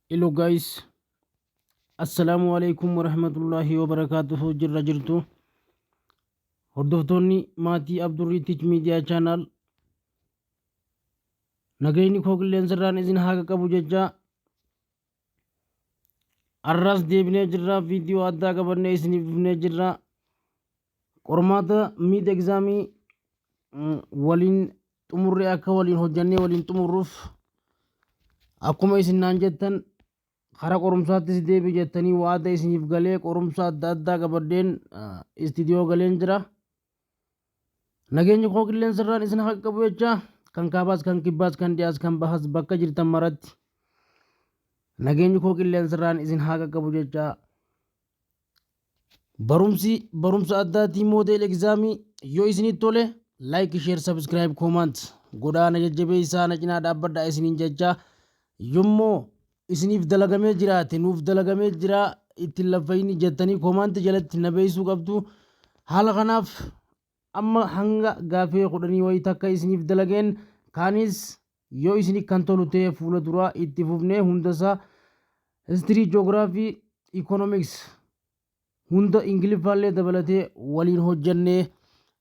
Hello guys, Assalaamu alaikum warahmatullahi wabarakatuhu. Jirra jirtu hordoftoonni maatii Abdurrii Teach Media Channel, nagayni koo qilleensarraan isin haa qaqqabu jecha, arraas deebinee jirra. Viidiyoo addaa qabannee isiniif dhufnee jirra. Qormaata mid examii waliin xumurree akka waliin hojjannee waliin xumurruuf, akkuma isin naan jettan karaa qorumsaattis deebi jettanii waada isiniif galee, qorumsa adda addaa qabadheen istiidiyoo galeen jira. Nageenyi koo qilleensarraan isin haa qaqqabu jecha, kan kaabaas, kan kibbaas, kan dhiyaas, kan bahas, bakka jirtan maratti nageenyi koo qilleensarraan isin haa qaqqabu jecha. Barumsi barumsa addaatii model examii yoo isinitti tole, like, share, subscribe, comment godhaa, na jajjabeessaa, na cinaa dhaabbadhaa isiniin jecha. Yommuu isiniif dalagamee jiraate, nuuf dalagamee jira ittiin laffayini jettanii comment jalatti na beeksisuu qabdu. Haala kanaaf amma hanga gaafii 10 wayii takka isiniif dalageen, kaanis yoo isinii kan tolu ta'e fuula duraa itti fufnee hundasaa history, geography, economics hunda Ingiliffaallee dabalatee waliin hojjannee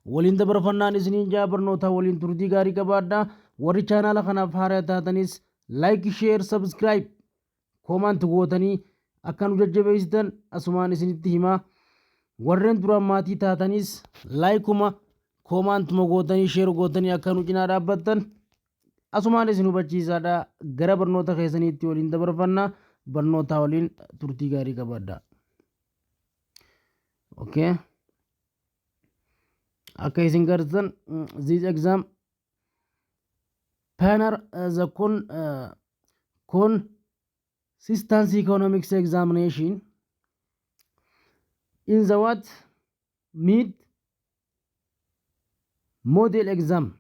waliin dabarfannaan isiniin jaa. Barnoota waliin turtii gaarii qabaadha. Warri chaanaala kanaaf haaraa taatanis like, share, subscribe, comment gootanii akka nu jajjabeessitan asumaan isinitti himaa. Warreen duraan maatii taatanis likeuma, commentuma gootanii, share gootanii akka nu cinaa dhaabbattan asumaan isin hubachiisaadha. Gara barnoota keessaniitti waliin dabarfanna. Barnoota waliin turtii gaarii qabaadha. Okay. Akka isin gartan, this exam Panner the consistency economics examination in the what mid model exam.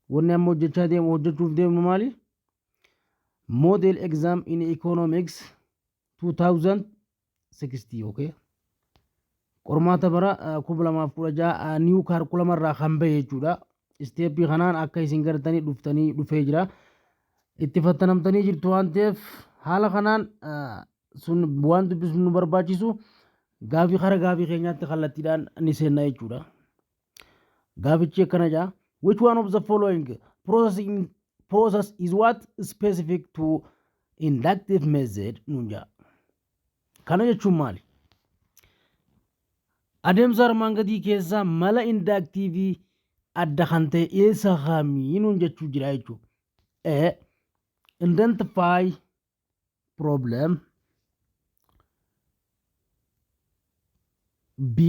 Wanni amma hojjechaa deemu, hojjechuuf deemnu maali? Model exam in economics 2016. Okay, qormaata bara 2016 new curriculum irraa kan bahe jechuudha. Stepii kanaan akka isin gartanii dhuftanii dhufee jira, itti fattanamtanii jirtu waan ta'eef, haala kanaan sun waan dubbisnu nu barbaachisu. Gaafii kara gaafii keenyaatti kallattiidhaan ni seenna jechuudha. Gaafichi akkana jaa: Which one of the following process is what specific to inductive method nuun jaa. Kana jechuun maali? Adeemsa armaan gadii keessaa mala inductive adda kan ta'e eessa kamii nuun jechuu jira jechuudha. A. Identify problem. B.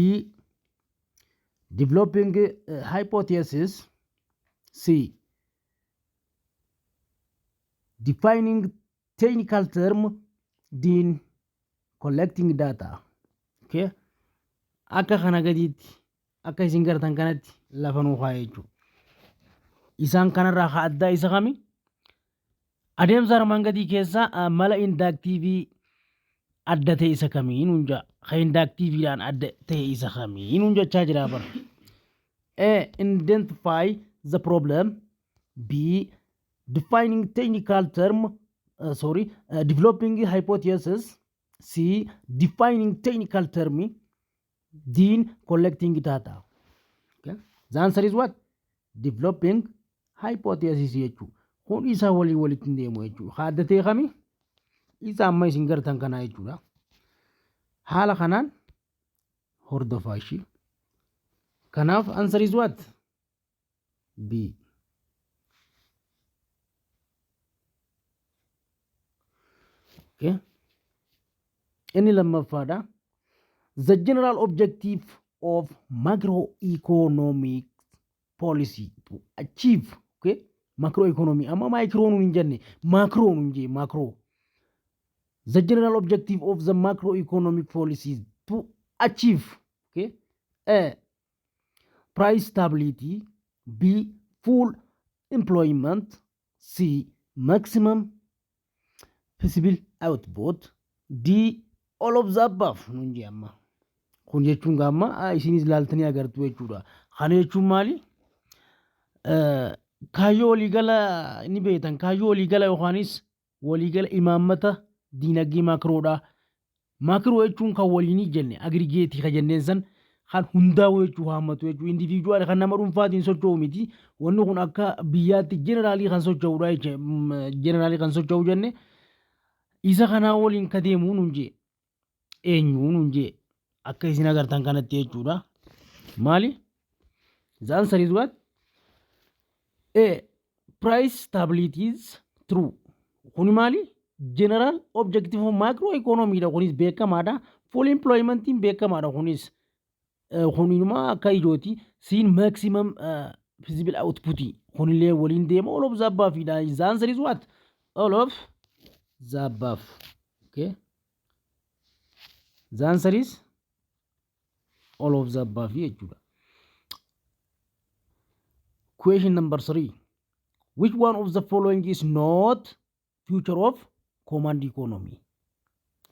Developing hypothesis. C. Defining technical term. D. Collecting data. Okay. Akka kana gadiitti akka isin gartan kanatti lafa nuu kaa'e jechuudha. Isaan kanarraa ka addaa isa kami? Adeemsa armaan gadii keessaa mala inductive adda ta'e isa kamii nuun jaa. Ka inductivedhaan adda ta'e isa kamii nuun jechaa jira bara. A. Identify the problem. B. Defining technical term. Sorry. Developing hypothesis. C. Defining technical term. D. Collecting data. Okay. The answer is what? Developing hypothesis jechuudha. Kun isaa walii walitti hin deemu jechuudha. Ka adda ta'e kami? Isa amma isin gartan kanaa jechuudha. Haala kanaan hordofaa ishii. Kanaaf answer is what? B. Okay. Inni lammaffaadha. The general objective of macroeconomic policy to achieve, okay, macroeconomy, amma micro nuun hin jenne, macro nuun jee, macro. The general objective of the macroeconomic policy to achieve, okay, A. Price stability. B. Full employment. C. Maximum possible output. D. All of the above nuun jee. Amma kun jechuun gaamma isinis ilaaltanii agartu jechuudha. Kana jechuun maali? Kaayyoo waliigala ni beektan, kaayyoo waliigala yookaanis Waliigala imaammata diinagdee macrodha. Macro jechuun kan waliinii jenne, aggregate kan jenneen san, kan hundaa'u jechuu, haammatu jechuu, individual kan nama dhuunfaatiin socho'u miti. Wanni kun akka biyyaatti general kan socho'udha jechuudha. General kan socho'u jenne, isa kanaa waliin ka deemuu nuun jee eenyu nuun jee, akka isin agartan kanatti jechuudha. Maali? The answer is what? A. Price stability is true. Kuni maali? General objective of macro economy dha, kunis beekamaadha. Full employmentiin beekamaadha kunis. Kuninuma akka ijooti. C'n maximum feasible output kunillee waliin deema. All of the above dha. The answer is what? All of the above. Okay. The answer is all of the above jechuudha. Question number 3. Which one of the following is not feature of command economy?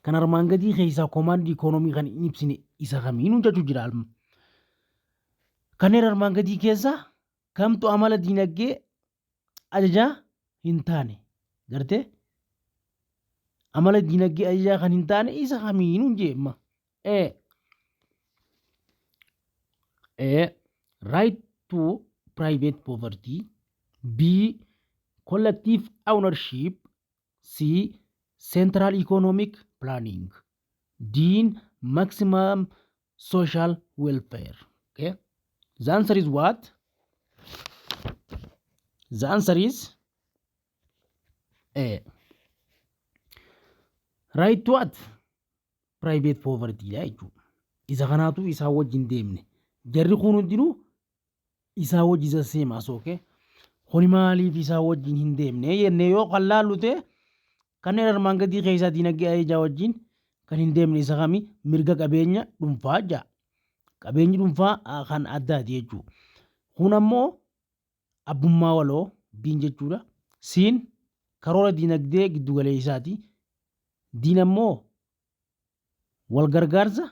Kan armaan gadii keessaa command economy kan hin ibsine isa kamiinuu jechuu jira alma. Kanneen armaan gadii keessaa kamtu amala diinagdee ajajaa hin taane? Gartee, amala diinagdee ajajaa kan hin taane isa kamiinuu jeemma. A. A. Right to private property. B. Collective ownership. C. Central economic planning. D. Maximum social welfare. Okay. The answer is what? The answer is A. Right to what? Private property dha jechuudha. Isa kanaatu isaa wajjin deemne. Jarri kun hundinuu isaa wajji isa seemaas, okay? Kuni maaliif isaa wajjin hin deemne jennee yoo kan laallu ta'e, kanneen armaan gadii keessaa diinagdee ajajaa wajjin kan hin deemne isa kami? Mirga qabeenya dhuunfaa ja'a. Qabeenyi dhuunfaa kan addaati jechuudha. Kun ammoo abbummaa waloo B'n jechuudha. C'n karoora diinagdee giddugaleessaati. D'n ammoo wal gargaarsa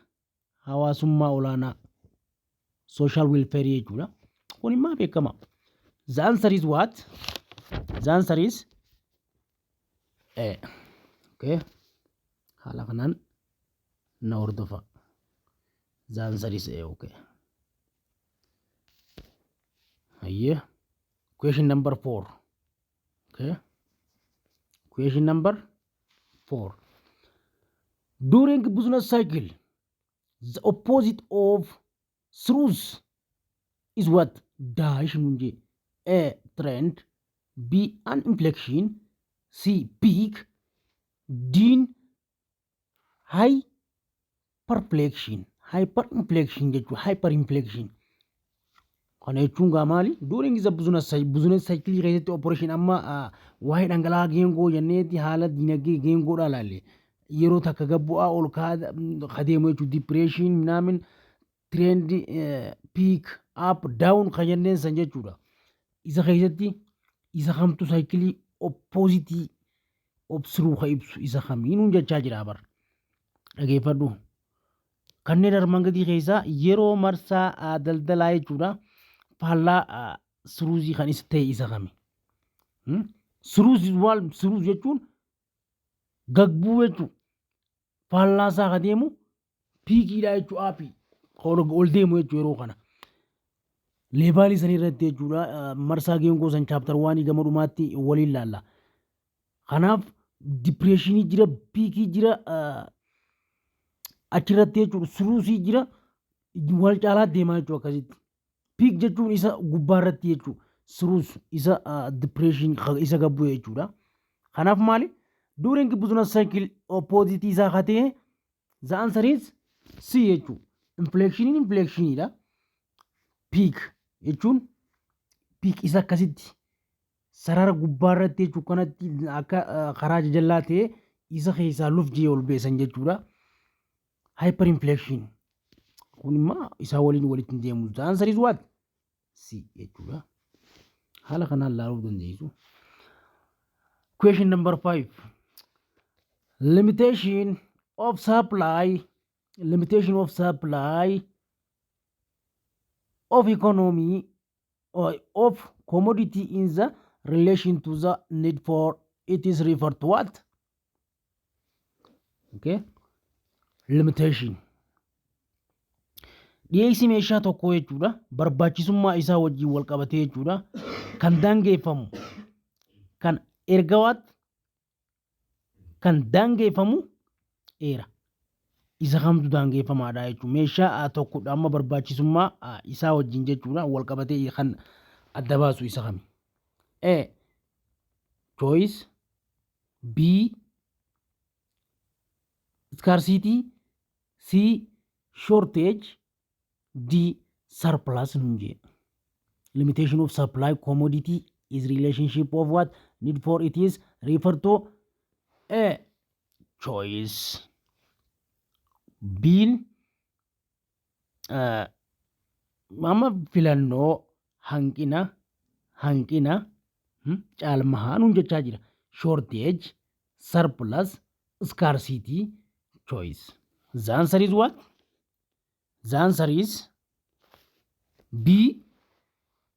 hawaasummaa olaanaa, social welfare jechuudha. Kun immoo beekama. The answer is what? The answer is A. Okay. Haala kanaan na hordofa. The answer is A. Okay. Hayyee. Question number 4. Okay. Question number 4. During business cycle, the opposite of trough is what? Dash nuun jee. A. Trend. B. An inflection. C. Peak. D. Hyperinflation. Hyperinflation jechuudha. Hyperinflation. Kana jechuun gaa maali? During the business cycle keessatti operation amma waa'ee dhangala'aa geengoo jenneeti, haala dinagdee geengoodha ilaalle. Yeroo takka gabbu'aa ol kadeemu jechuudha. Depression minaamin, trend, peak, up, down kan jenneen san jechuudha. Isa keessatti isa kamtu cycle opposite of trough ka ibsu isa kamiinuun jechaa jira bar. Dhageeffadhu. Kanneen armaan gadii keessaa yeroo marsaa daldalaa jechuudha. Faallaa troughii kan isa ta'e isa kami? Trough maal? Trough jechuun gagbuu jechuudha. Faallaa isaa ka deemu peakiidha jechuudha. Up ol deemu jechuudha yeroo kana. Levelii sanii irratti jechuudha. Marsaa geengoo san chapter one gama dhumaatti waliin laalla. Kanaaf depressionii jira, peakii jira, achirratti jechuudha. Troughii jira, wal caalaa deemaa jechuudha akkasitti. Peak jechuun isa gubbaa irratti jechuudha. Trough isa depression, isa gabbuu jechuudha. Kanaaf maali? During business cycle opposite isaa katee, the answer is C jechuudha. Inflationiin inflationiidha. Peak jechuun peak isa akkasitti sarara gubbaa irratti jechuudha, kanatti akka karaa jajallaa ta'ee isa keessaa luf jee ol beesan jechuudha. Hyperinflation kun immoo isaa waliin walitti hin deemu. The answer is what? C jechuudha. Haala kanaan laaluu dandeessu. Question number 5. Limitation of supply, limitation of supply of economy or of commodity in the relation to the need for It is referred to what? Okay. Limitation. Dhiyeessi meeshaa tokkoo jechuudha. Barbaachisummaa isaa wajjin wal qabatee jechuudha. Kan daangeffamu, kan erga what, kan daangeffamu eera. Isa kamtu daangeffamaadha jechuudha. Meeshaa tokkodha amma barbaachisummaa isaa wajjin jechuudha wal qabatee kan adda baasu isa kami? A. Choice. B. Scarcity. C. Shortage. D. Surplus nuun jee. Limitation of supply commodity is relationship of what? Need for it is referred to A. Choice. B. Amma filannoo, hanqina caalmahaa nuun jechaa jira. Shortage, surplus, scarcity, choice. The answer is what? The answer is B.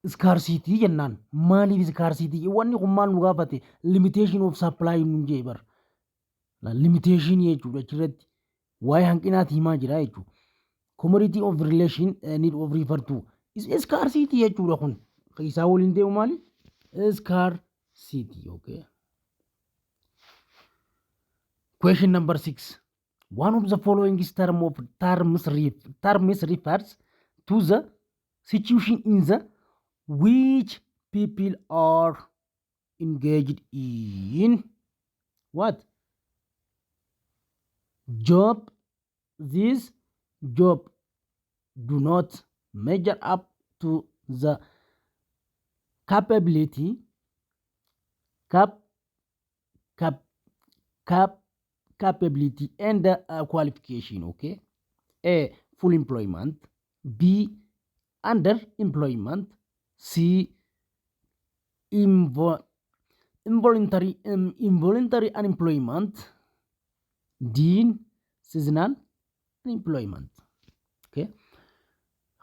Scarcity jennaan. Maaliif scarcity? Wanni kun maal nu gaafate? Limitation of supply nuun jee bar. Limitation jechuudha achirratti. Waa'ee hanqinaati himaa jira jechuudha. Commodity of relation need of refer to is scarcity jechuudha kun. Isaa waliin deemu maali? Scarcity. Okay. Question number 6. One of the following is term of terms refers to the situation in the which people are engaged in what? Job. This job do not measure up to the capability cap cap cap capability and qualification. Okay. A. Full employment. B. Underemployment. C. Involuntary unemployment. D. Seasonal unemployment. Okay.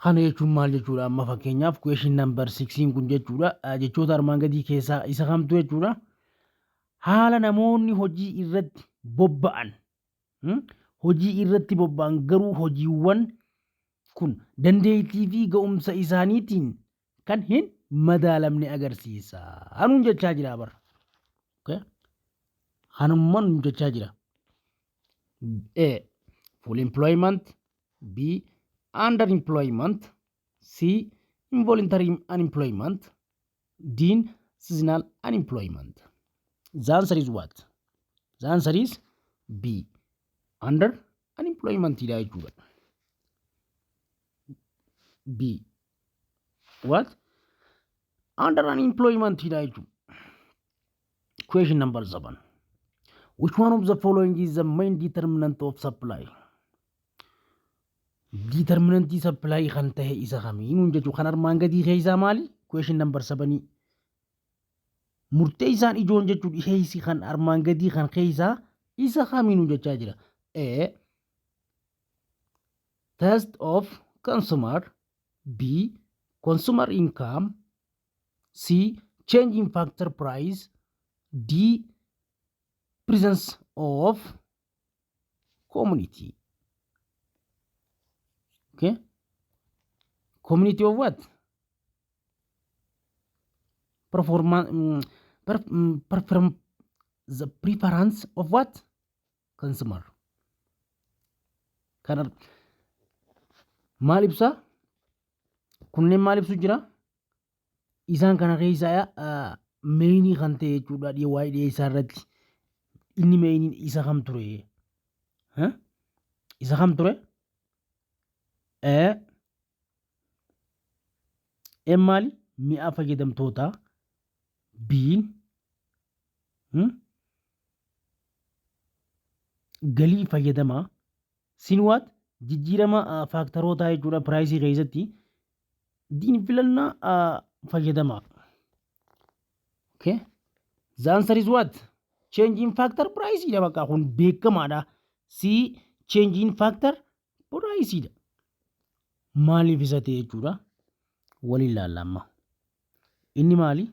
Kana jechuun maal jechuudha? Amma fakkeenyaaf question number 6 kun jechuudha, jechoota armaan gadii keessaa isa kamtu jechuudha haala namoonni hojii irratti bobba'an, hojii irratti bobba'an garuu hojiiwwan kun dandeettii fi ga'umsa isaaniitiin kan hin madaalamne agarsiisa hanuun jechaa jira bara. Kanummaan nuun jechaa jira. A. Full employment. B. Underemployment. C. Involuntary unemployment. D. Seasonal unemployment. The answer is what? The answer is B. Under unemployment dha jechuudha. B. What? Under unemployment dha jechuudha. Question number 7. Which one of the following is the main determinant of supply? Determinantii supply kan ta'e isa kamii nuun jechuu, kan armaan gadii keessaa maali? Question number 7. Murtee isaan ijoon jechuun dhiheessi kan armaan gadii kan keessaa isa kamii nuun jechaa jira. A. Taste of consumer. B. Consumer income. C. Change in factor price. D. Presence of community. Okay. Community of what? Performance, perform the preference of what? Consumer. Kana maal ibsa? Kunneen maal ibsu jira? Isaan kana keessaa mainii kan ta'e jechuudha, waa'ee dhiyeessaa irratti. Inni mainiin isa kam ture? Isa kam ture? A maali? Mi'a fayyadamtootaa. B'n galii fayyadamaa. C'n what? Jijjiirama factorootaa jechuudha priceii keessatti. D'n filannaa fayyadamaa. Okay. The answer is what? Change in factor price dha, bakka kun beekamaadha. C, change in factor price dha. Maaliif isa ta'e jechuudha? Waliin ilaalla amma. Inni maali?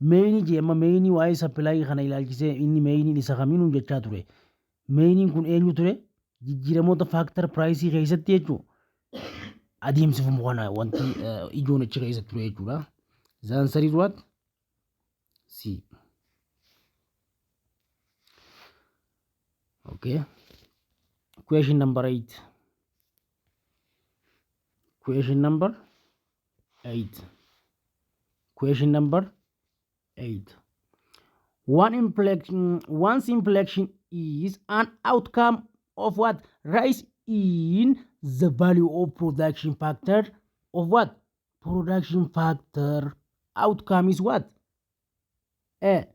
Mainii jee amma mainii waa'ee supplyii kana ilaalchisee inni mainiin isa kamiinuu jechaa ture. Mainiin kun eenyu ture? Jijjiiramoota factor priceii keessatti jechuudha. Adeemsifamu kana wanti ijoon achi keessa ture jechuudha. The answer is what? C. Okay. Question number 8. Question number 8. Question number 8. One's inflation is an outcome of what? Rise in the value of production factor of what? Production factor. Outcome is what? A.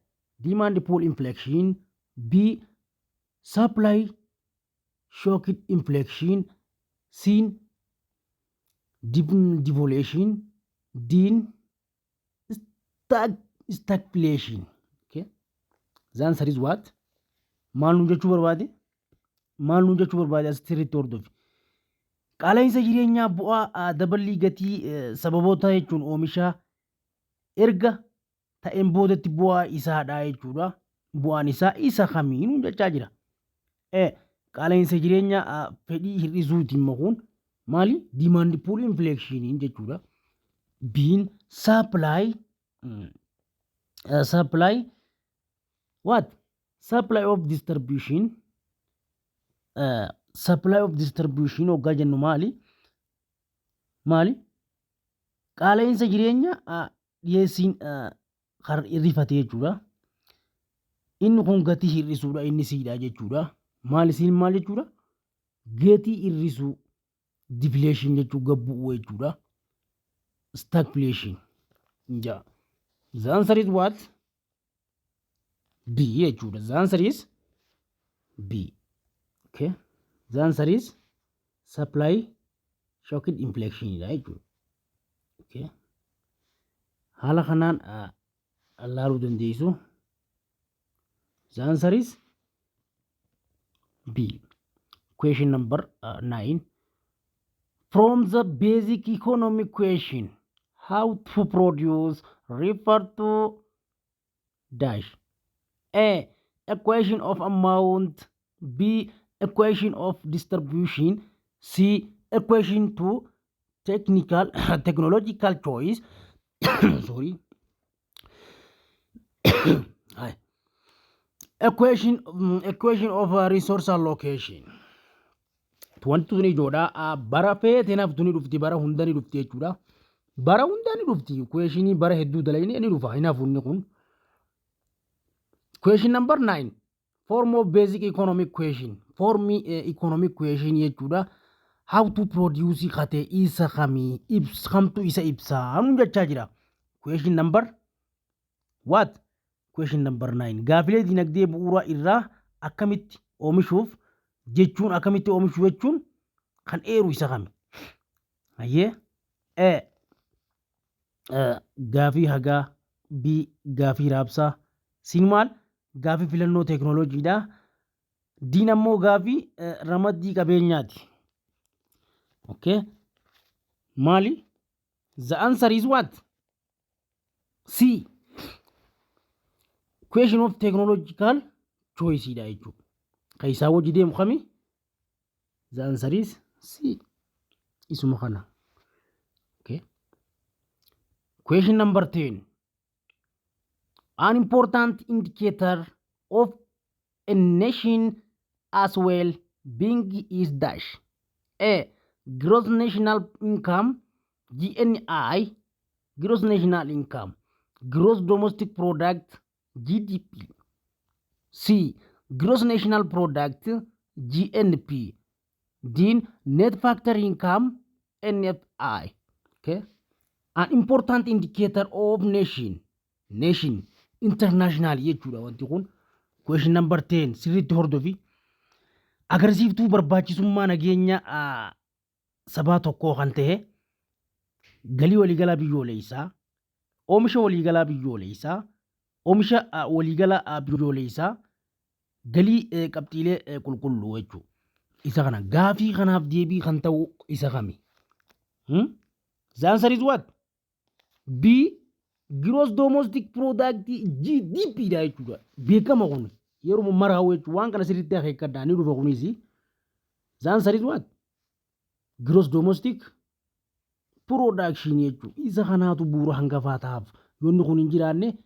Demand pull inflation. B. Supply shock inflation. C. Devaluation. D. Stagflation. Okay. The answer is what? Maal nuun jechuu barbaade? Maal nuun jechuu barbaade? As sirriitti hordofi. Qaala'insa jireenyaa bu'aa daballii gatii sababoota jechuun oomisha erga ta'een boodatti bu'aa isaadha jechuudha. Bu'aan isaa isa kamii nuun jechaa jira. Qaala'insa jireenyaa fedhii hir'isuutiin makuun maali? Demand pull inflation jechuudha. B'n supply what? Supply of distribution. Supply of distribution hoggaa jennu maali? Maali? Qaala'insa jireenyaa dhiyeessiin kan hir'ifate jechuudha. Inni kun gatii hir'isuudha, inni siidha jechuudha. Maal isiin maal jechuudha? Gatii hir'isuu, deflation jechuu, gad bu'uu jechuudha. Stagflation. Ja. The answer is what? B jechuudha. The answer is B. Okay. The answer is supply shock inflation dha jechuudha. Okay. Haala kanaan laaluu dandeessu. The answer is B. Question number 9. From the basic economic question, how to produce refer to dash. A. Equation of amount. B. Equation of distribution. C. Equation to technical technological choice. Sorry. Hi. Equation of resource allocation. Wanti tuni ijoodha. Bara feete naftu ni dhufti, bara hunda ni dhufti jechuudha. Bara hunda ni dhufti. Questionii bara hedduu dalayni ni dhufa. Hin hafu inni kun. Question number 9. Form of basic economic question. Form economic question jechuudha. How to produce kate isa kamii ibs kamtu isa ibsaa nu jechaa jira. Question number what? Question number 9. Gaafilee dinagdee bu'uuraa irraa akkamitti oomishuuf jechuun, akkamitti oomishuu jechuun kan eeru isa kami? Hayyee. A. Gaafii hagaa. B. Gaafii raabsaa. C'n maal? Gaafii filannoo teekinooloojiidha. D'n ammoo gaafii ramaddii qabeenyaati. Okay. Maali? The answer is what? C. Question of technological choice dha jechuudha. Kan isaa wajji deemu kami? The answer is C. Isuma kana. Okay. Question number 10. An important indicator of a nation as well being is dash. A. Gross national income, GNI, gross national income, gross domestic product, GDP. C. Gross national product, GNP. D. Net factor income, NFI. Okay. An important indicator of nation international jechuudha wanti kun. Question number 10 sirriitti hordofi. Agarsiiftuu barbaachisummaa nageenya sabaa tokkoo kan ta'e galii waliigalaa biyyoolessaa, oomisha waliigalaa biyyoolessaa, oomisha waliigalaa biyyoolessaa, galii qabxiilee qulqulluu jechuudha. Isa kana gaafii kanaaf deebii kan ta'u isa kami? The answer is what? B. Gross domestic product, GDP dha jechuudha. Beekama kun yeroo mara jechuudha. Waan kana sirriitti akeekkadhaa, ni dhufa kunis. The answer is what? Gross domestic production jechuudha. Isa kanaatu bu'uura hangafaa ta'aaf. Yoonni kun hin jiraanne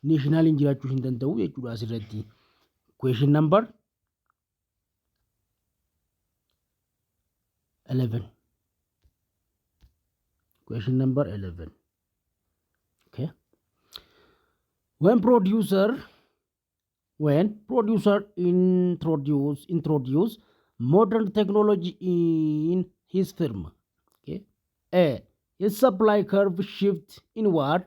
nationaliin jiraachuu hin danda'u jechuudha asirratti. Question number 11. Question number 11. Okay. When producer introduce modern technology in his firm. Okay. A. His supply curve shift inward.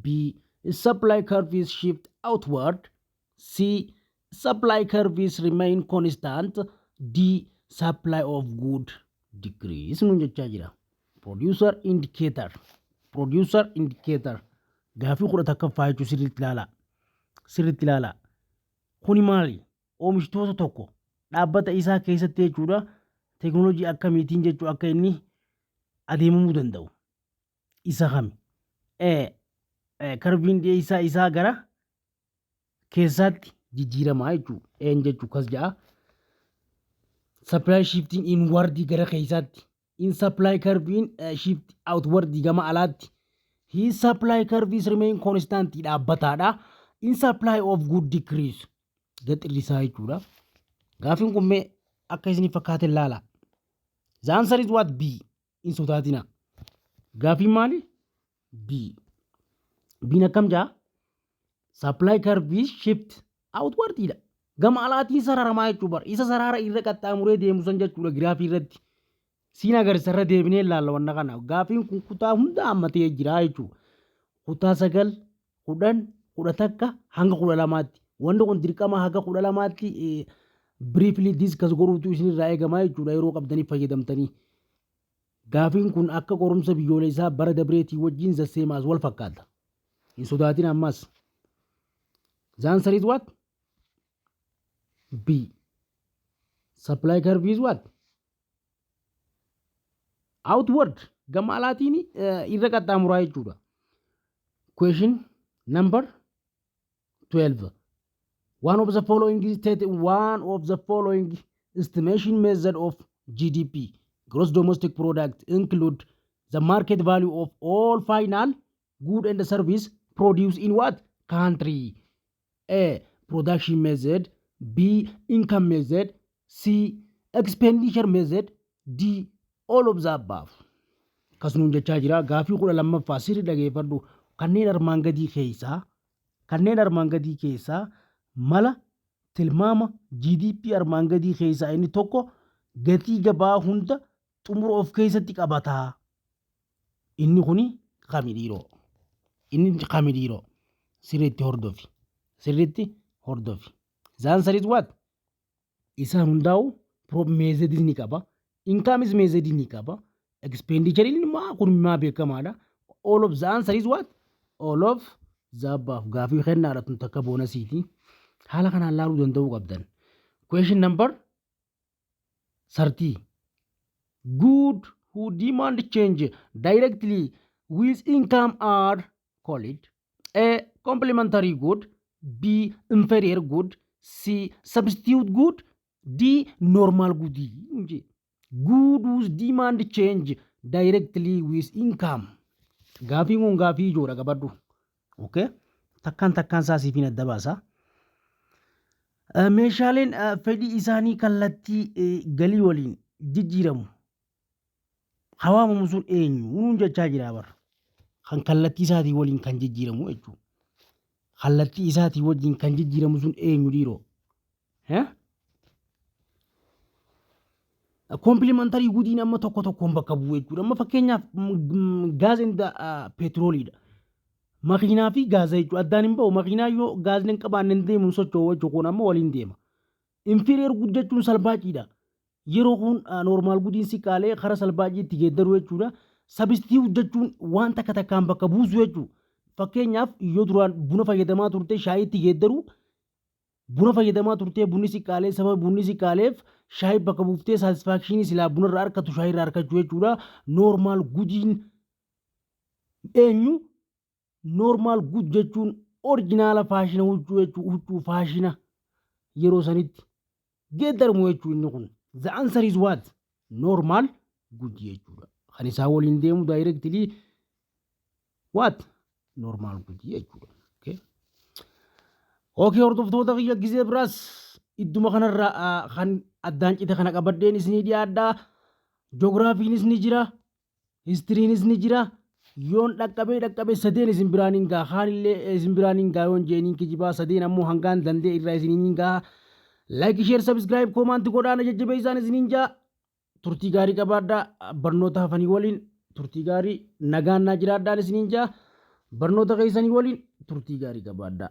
B. His supply curve is shift outward. C. Supply curve is remain constant. D. Supply of good decrease nuun jechaa jira. Producer indicator. Producer indicator. Gaafii 11ffaa jechuun sirriitti ilaalaa. Sirriitti ilaalaa. Kuni maali? Oomishtoota tokko dhaabbata isaa keessatti jechuudha. Teekinooloojii akkamiitiin jechuu akka inni adeemamuu danda'u. Isa kami? Curveiin dhiyeessaa isaa gara keessaatti jijjiiramaa jechuudha. Een jechuu kas ja'a. Supply shifting inward, gara keessaatti. In supply curve shift outward, gama alaatti. His supply curve is remain constant, dhaabbataadha. In supply of good decrease, gad hir'isaa jechuudha. Gaafiin kun mee akka isin fakkaate ilaala. The answer is what? B. Hin sodaatina. Gaafiin maali? B. B'n akkam jaa? Supply curve is shift outward dha. Gama alaatiin sararamaa jechuu bar. Isa sarara irra qaxxaamuree deemu san jechuudha giraafii irratti. Siin agarsiisa, irra deebinee ilaalla wanna kana. Gaafiin kun kutaa hunda hammatee jira jechuudha. Kutaa 9, 10, 11 hanga 12tti. Wanti kun dirqama haga 12tti briefly discuss godhuutu isinirraa eegamaa jechuudha yeroo qabdanii fayyadamtanii. Gaafiin kun akka qorumsa biyyoolessaa bara dabreetii wajjin zasseemaas wal fakkaata. Hin sodaatin ammas. The answer is what? B. Supply curve is what? Outward, gama alaatiin irra qaxxaamuraa jechuudha. Question number 12. One of the following estimation method of GDP, gross domestic product, include the market value of all final good and service produced in what country? A. Production method. B. Income method. C. Expenditure method. D. All of the above. Akkasumas jechaa jira. Gaafii 12ffaa sirri dhageeffadhu. Kanneen armaan gadii keessaa mala tilmaama GDP armaan gadii keessaa inni tokko gatii gabaa hunda xumura of keessatti qabataa. Inni kuni kami dhiiroo? Inni kami dhiiroo? Sirriitti hordofi. Sirriitti hordofi. The answer is what? Isaan hundaa'u methodii ni qaba. Incomeis methodii ni qaba. Expenditure immoo kun maa beekamaadha. All of the answer is what? All of the above. Gaafii kennaadha tun takka bonusiiti. Haala kanaan laaluu danda'uu qabdan. Question number 13. Good who demand change directly with income are called: A. Complementary good. B. Inferior good. C. Substitute good. D. Normal good. Good whose demand change directly with income. Gaafiin kun gaafii ijoodha, qabadhu. Okay? Takkaan takkaan isaa siifin adda baasa. Meeshaaleen fedhii isaanii kallattii galii waliin jijjiiramu. Hawaamamu sun eenyu? Nuun jechaa jira bara. Kan kallattii isaatii waliin kan jijjiiramu jechuudha. Kallattii isaatii wajjin kan jijjiiramu sun eenyu dhiiroo? Complementary goodiin amma tokko tokkoon bakka bu'u jechuudha. Amma fakkeenyaaf gas and petroleiidha. Makiinaa fi gaaza jechuudha. Addaan hin ba'u. Makiinaa yoo gaazni hin qabaanne hin deemu, hin socho'u jechuudha. Kun amma waliin deema. Inferior good jechuun salbaaciidha. Yeroo kun normal goodiin siqaalee karaa salbaaciitti geeddaru jechuudha. Substitute jechuun waan takka takkaan bakka buusu jechuudha. Fakkeenyaaf yoo duraan buna fayyadamaa turte shaayiitti geeddaru, buna fayyadamaa turtee bunni siqaalee, sababa bunni siqaaleef shaayii bakka buuftee satisfactionii silaa bunarraa argatu shaayii irraa argachuu jechuudha. Normal goodiin eenyu? Normal good jechuun original faashina huccuu jechuu, huccuu faashina yeroo sanitti geeddaramu jechuu inni kun. The answer is what? Normal good jechuudha. Kan isaa waliin deemu directly what? Normal good jechuudha. Okay, hordoftoota kiyya, gizee biraas idduma kanarraa kan addaan cite kana qabadheen isinii dhiyaadhaa. Joogiraafiinis ni jira. Historyinis ni jira. Yoon dhaqqabee dhaqqabee sadeen isin biraan hin gaa, kaanillee isin biraan hin gaa yoon jeeniin kijibaa, sadeen ammoo hangaan danda'e irraa isiniin hin gaa. Like, share, subscribe, comment godhaana jajjabeessaan isiniin jaa. Turtii gaarii qabaadhaa, barnoota hafanii waliin turtii gaarii, nagaan naa jiraadhaan isiniin jaa. Barnoota keessanii waliin turtii gaarii qabaadhaa.